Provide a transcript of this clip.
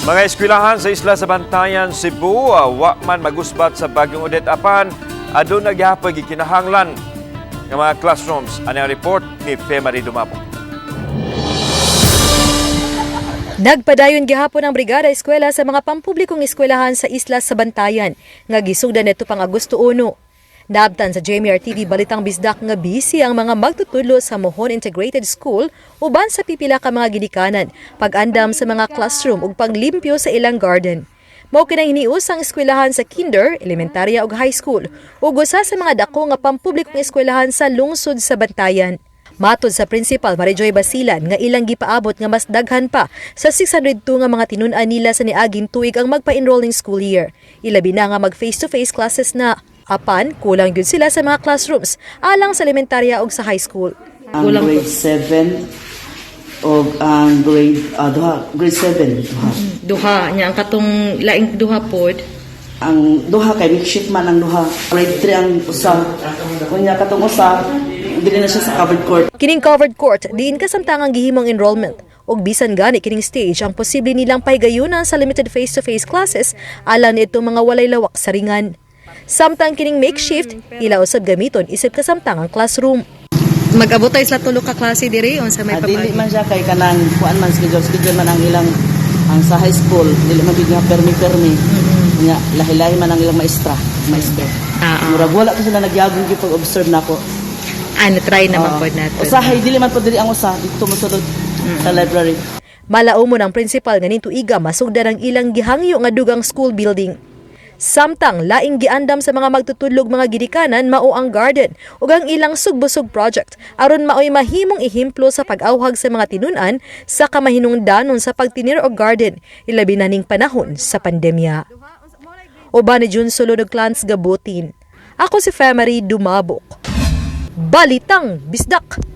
Mga eskwelahan sa isla sa Bantayan, Cebu, wa man magusbat sa Bagyong Odette, apan aduna gihapon gikinahanglan nga mga classrooms. Ani ang report ni Femary Dumabo. Nagpadayon gihapon ang Brigada Eskwela sa mga pampublikong eskwelahan sa isla sa Bantayan nga gisugdan nito pang Agosto 1. Naabtan sa JMR TV Balitang Bisdak nga busy ang mga magtutudlo sa Mohon Integrated School uban sa pipila ka mga ginikanan pag-andam sa mga classroom ug paglimpyo sa ilang garden. Mao kinang hinius ang eskwelahan sa kinder, elementarya ug high school ug usa sa mga dako nga pampublikong eskwelahan sa lungsod sa Bantayan. Matod sa principal Marijoy Basilan nga ilang gipaabot nga mas daghan pa sa 602 nga mga tinun-an nila sa niaging tuig ang magpa-enroll ning school year. Ilabi na nga mag face-to-face classes na. Apan kulang gyud sila sa mga classrooms alang sa elementarya ug sa high school. Ang grade 7 o ang grade duha, grade 7 duha. Duha nya ang katong laing duha pod? Ang duha kay makeshift man ang duha. Grade 3 ang usa. Unya katong usa, dili na siya sa covered court. Kining covered court diin kasamtangang gihimong enrollment ug bisan gani kining stage ang posible nilang pahigayunan sa limited face-to-face classes alang nitong mga walay lawak sa ringan. Samtang kining makeshift, ila usab gamiton isip kasamtangang classroom. Mag-abot tayo sa tulo ka klase diri unsa may Dili papaagi? Man siya kay kanang kuan man, schedule schedule man ang ilang, ang sa high school dili man gid nga permi permi. Unya lahi-lahi man ang ilang maestra. Murag wala ko sila nagyagong gyud pag-observe nako. Ano, try naman Oo. pod nato. Usahay dili man pod diri ang usa, dito mosulod sa library. Malaumon ang principal nga ning tuiga masugdan ang ilang gihangyo nga dugang school building. Samtang laing giandam sa mga magtutudlog mga ginikanan mao ang garden ug ang ilang sugbusog project aron maoy mahimong ehemplo sa pag-awhag sa mga tinun-an sa kamahinungdanon sa pagtinir og garden, ilabi na ning panahon sa pandemya. Uban ni Jun Solo ug Clans Gabutin. Ako si Femary Dumabok. Balitang Bisdak.